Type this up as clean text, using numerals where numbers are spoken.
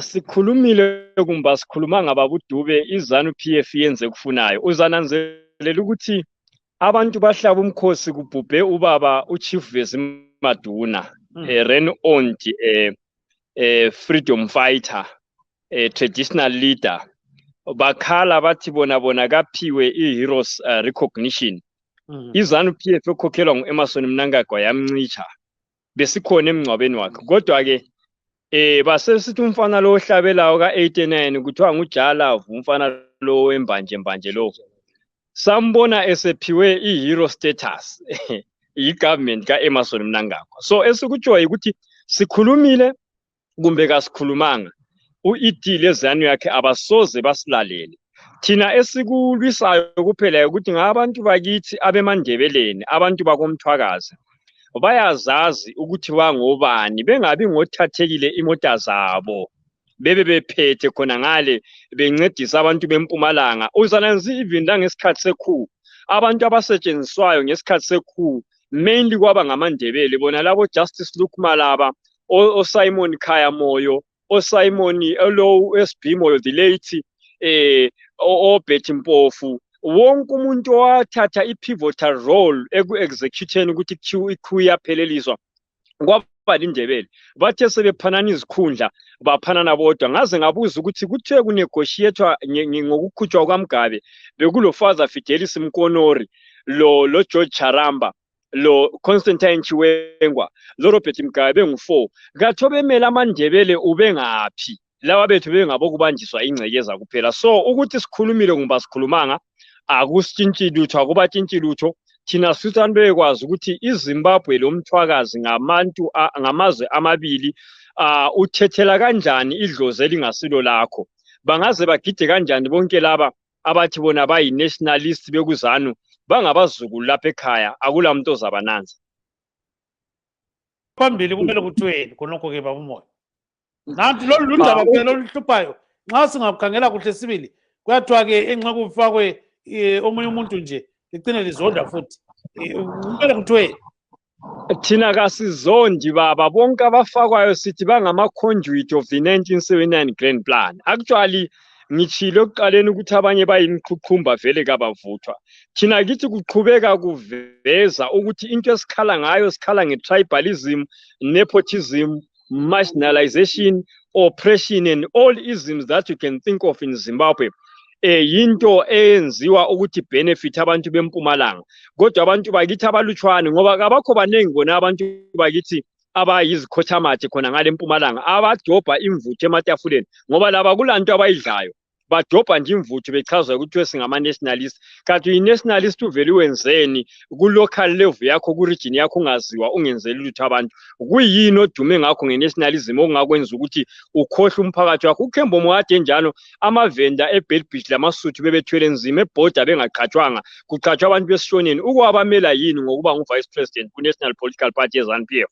Sikhulumile kumba sikhuluma ngababa uDube izanu PF yenze kufunayo. Uzananzelela ukuthi abantu bahlaba umkhosi kubhubhe ubaba uChief Vezimaduna, renowned freedom fighter, traditional leader. Bakhala bathi bona kaphiwe i-heroes recognition. Izanu PF ekhokhelwa ngu-Emmerson Mnangagwa yamncisha. Besikhona emngcwabeni wakhe. Kodwa-ke basesithi umfana lo ohlabelayo ka-89 kuthiwa nguJalavu, umfana lo wembanje lo. Sambona esephiwe i-hero status i-government ka-Emmerson Mnangagwa. So esikutshoyo ukuthi sikhulumile kumbe kasikhulumanga, u-idile ezanu yakhe abasoze basilalele. Thina esikulwisayo kuphela ukuthi ngabantu bakithi abemandebeleni, abantu bakoMthwakazi, bayazazi ukuthi bangobani, bengabi ngothathekile imota zabo bebe bephethe khona ngale bencedisa abantu bempumalanga. Uzananzi even ngesikhathi sekhu abantu abasetshenziswayo ngesikhathi sekhu mainly kwaba ngamandebele, bona labo Justice Lukmalaba, o Simon Khaya Moyo, o Simon lo SB Moyo the late, o Betty Mpofu. Wonke umuntu wathatha i-pivotal role eku-executeni ukuthi ikhu yapheleliswa kwaba indebele. Bathe sebephanana izikhundla baphanana bodwa. Ngaze ngabuza ukuthi kuthiwe kunegotiator ngokukhutshwa kwaMgabe bekulo Father Fidelis Mkonori, lo George Charamba, lo Constantine Chiwengwa, lo Robert Mgabe ngu4. Katho bemela amandebele ubengaphi lawa bethu bengabokubanjiswa ingcekeza kuphela. So ukuthi sikhulumile kumba sikhulumanga akusitshintshi lutho, akubatshintshi lutho. Thina sithanda bekwazi ukuthi iZimbabwe loMthwakazi ngamazwe amabili, uthethela kanjani idlozi elingasilo lakho. Bangaze bagide kanjani bonke laba abathi bona bayi-nationalist bekuzanu bangabazukulu lapha ekhaya, akulamuntu ozabananza. Phambili kumele kuthiweni khonokho ke baba uMoyo. Nanti lolu lundaba phela oluhluphayo nxa singakhangela kuhle sibili kwathiwa ke enxa kufakwe omunye umuntu nje ligcine lizonda futhi. Kumele kuthiweni. Thina kasizondi baba, bonke abafakwayo sithi bangama-conduit of the 1979 Grand Plan. Actually ngitshilo ekuqaleni ukuthi abanye bayimqhuqhumba vele kabavuthwa. Thina kithi kuqhubeka kuveza ukuthi into esikhala ngayo, sikhala nge-tribalism, nepotism, marginalization, oppression and all isms that you can think of in Zimbabwe. Yinto eyenziwa ukuthi benefit abantu bempumalanga. Kodwa abantu bakithi abalutshwane ngoba kabakho banengi bona abantu bakithi abayizikhothamathe khona ngale empumalanga abadobha imvuthu ematafuleni ngoba laba kulanto abayidlayo. Badobha nje imvuthu bechazwa ukuthi singama-nationalist. Kanti uyi-nationalist uvele wenzeni ku-local level yakho, ku-region yakho ungaziwa, ungenzeli lutho abantu. Kuyini odume ngakho nge-nationalism okungakwenza ukuthi ukhohle umphakathi wakho? UKembo Mohadi enjalo, amavenda eBelbridge lamasuthu bebethwele nzima ebhoda bengaqhatshwanga, kuqhatshwa abantu besishoneni. Ukwabamela yini ngokuba ngu-vice president ku-National Political Party ye-ZANU-PF?